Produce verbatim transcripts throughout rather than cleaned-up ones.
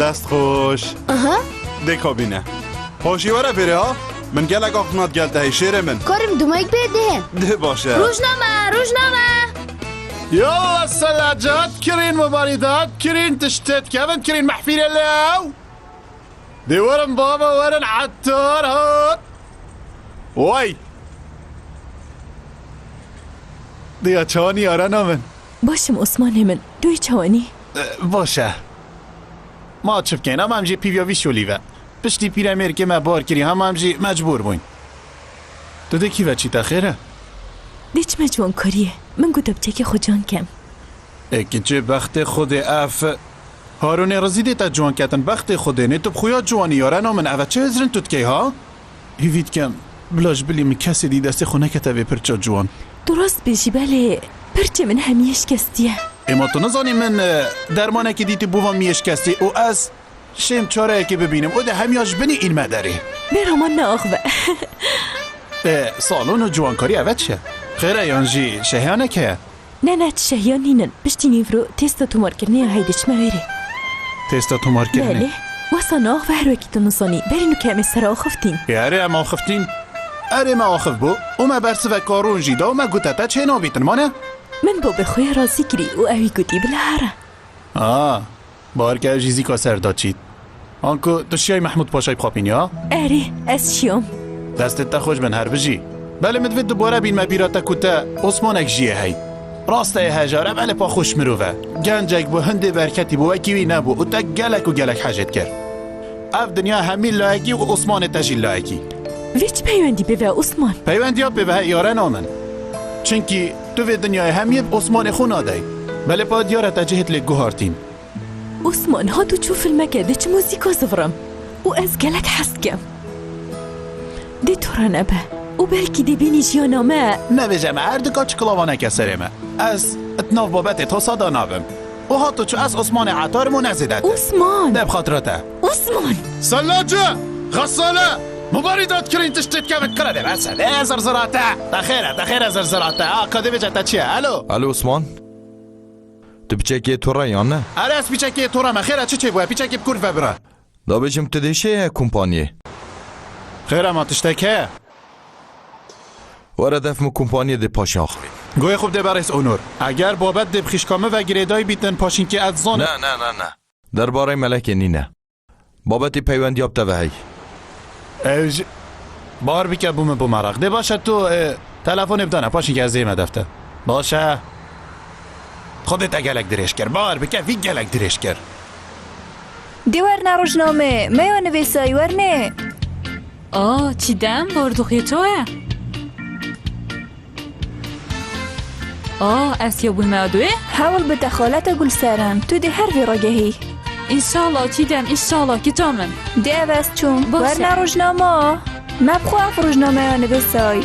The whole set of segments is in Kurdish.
Dest xweş. Aha. Dê kabîne. Hoşî were vêrê ha. Min gelek axifnat gel te hey şêrê min. Karim dumayek bê dihên. Dê baş e. Rojname, rojname. Ya selacat kirîn, mubarîdat kirîn, tiştêt kevin kirîn, mehfîrê lew. Dê werin baba, werin, etar hat. Way. Diya çawanî yarana min. Baş im Osmanê min. Tu yê çawanî? E, baş e. Ma çi bikeyn? Ama em jî pîviya vî şolî ve. Piştî pîremêrkê me bar kirî, hema em jî mecbûr bûyn. Tu dê kî ve çîte xêr e? Dê çime ciwankariyê. Min got depçekê xwe can kem. Ê kiçê bextê Xwedê ev. Harûnê Rizî dê te ciwan ketin bextê Xwedê nê tu bi xuya ciwanî yarena min eve çi hizrin tu dikey ha? Hîvî dikem bila ji bilî min kesê dî destê xwe nekete vê pirça ciwan. Tu rast bêjî belê pirçê min hemiyê şikestiye. Ê ma tu nizanî min, e, dermanekê dîtî bû van miyê şikestî û ez şêm çareyekê bibînim û de hemiya ji binî înme derê. Bê raman neaxive. E, salon û ciwankarî eve çi? Xêr e yan jî şehiyanek heye? Ne, ne, şehiyan nînin. Piştî nîvro têsta tomarkirinê ya hey diçime wêrê. Têsta tomarkirinê? Belê. Wesa naaxive her wekî tu nizanî. Berî nûke em ê sere axiftin. Ê erê em axiftin. Erê me axif bû û me bersive karûn jî da û me gote te çê nabîtin, mane? Min babê xwe yê razî kirî û ewî gotî bila here. A, bawer ke ev jî zîka ser da çît. Anku tu şiyayî Mehmûd Paşayî bixapînî ha? Erê, ez şiyam. Destê te xweş bin, her bijî. Belê min divê dubare bînme bîra te ku te Osmanek jiyê hey. Rast e, yê hejar e, belê pa xweş mirov e. Gencek bû, hindê berketî bû, wekî wî nebû û te gelek û gelek hejê dikir. Ev dinya hemî layekî û Osmanê te jî layekî. Vê çi peywendî pê ve Osman? Peywendiya pê ve heye yarena min. Çimkî tu vê dinyayê hemiyê bi Osmanê xwe nadey. Belê pa diyar e te cihêt lê guhartîn. Osman hat û çû filmeke de çi muzîka zivirim û ez gelek hez dikim. Dê tu re nebe û belkî dê bînî jiyana me. Nebêje me her dika çiklavaneke serê me. Ez di nav babetê tosa da nabim. Û hat û çû ez Osmanê Etar im û ne zêdetir. Osman! De bi xatira te. Osman! Sellace! Xesale! Mubarî datkirîn tiştê dikevin kire de bes e. De zirzirate! Te xêr e, te xêr e zirzirate. A, ka dê bêje te çi ye? Alo? Alo Osman? Tu piçekê tora yan ne? Erê ez piçekê tora me. Xêr e, çi çêbûye? Piçekê bi kurt ve bira. Da bêjim tu dê şê ye kompaniyê? Xêr e, ma tiştek heye? Were def min kompaniyê dê paşê axivî. Goyê xwe bide berêz Onur. Eger babet dê bi xîşka min ve girêdayî bîtin paşînkê ez zanim. Ne, ne, ne, ne. Derbarê melekê nîne. Babetê peywendiya bi te ve hey. Ew jî bar bike bû min bû meraq. Dê baş e tu, e, telefonê bidane, paşînkê ez dême def te. Baş e. Xwedê te gelek dirêj kir. Bar bike vî gelek dirêj kir. Dê werne rojname, me ya nivîsayî werne. A, Çîdem, bardoxê to ye? A, ez ya bûme adoyê? Hewl bide xalete Gulseren, tu dê her vê ragehî. Înşallah Çîdem, înşallah kita min. Dê ev ez çûm. Baş e. Werne rojnama. Me bi xwe ev rojnameya nivîsay.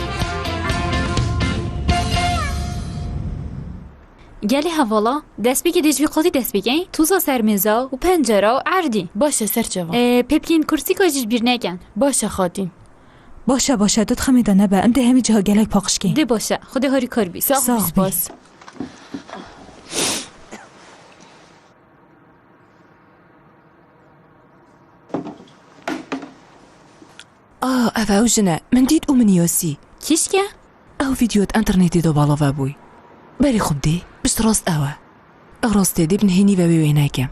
Gelê hevala, destpêkê dê ji vî qatî dest pê keyn, toza ser mêza û pencera û erdî. Baş e, ser çavan. Ee, pêpkên kursîka jî ji bîr neken. Baş e, xatîn. Baş e, baş e, tu di xemê de nebe, em dê hemî ciha gelek paqij keyn. Dê baş e, Xwedê harîkar bî. Sax bî. Sax bî. Spas. Ah, ev ew jin e. Min dît û min yasî. Kîşke? Ew vîdeo di înternetê de bala vebûy. Berî xwe bidê, piştrast ew e. Ew rastê dê bi nihênî ve wê wêne ke.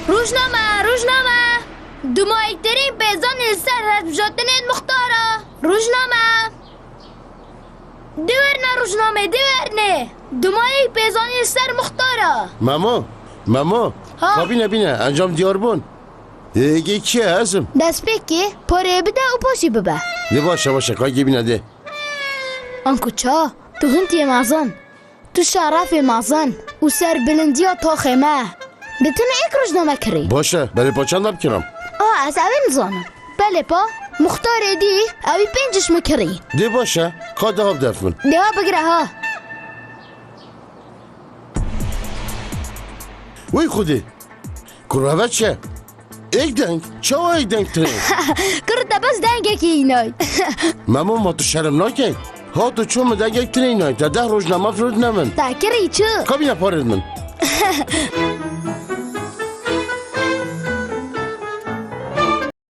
Rojname, rojname! Dumayîtirîn pêzanî li ser hevbijotinên muxtara. Rojname! Dê werne rojname, dê werne! Dumayî pêzanî li ser muxtara. Memo, Memo, ha? Ka bîne, bîne, encam diyar bûn. Ê, êgê kî ye, ez im? Destpêkê parê bide û paşê bibe. Dê baş e, baş e, ka êgê bîne dê. Anku ça, tu hintiyê mezin. Tu şerefê mezin û serbilindiya taxê me. Dê tu ne êk rojname kirî. Baş e, belê pa çend bikirim? A, ez ew ê nizanim. Belê pa, muxtarê dî, ew ê pênc ji min kirî. Dê baş e, ka daha bidef min. Dê ha bigire ha. Wey Xwedê. Kurve çi? Êk deng? Çawa êk deng tinê? Kur te bes dengekî înay. Memo, ma tu şerm nakey? Ha tu ço min dengek tinê înay? Te deh roj nema firotin min. Te kirî çi? Kabîne parêt min.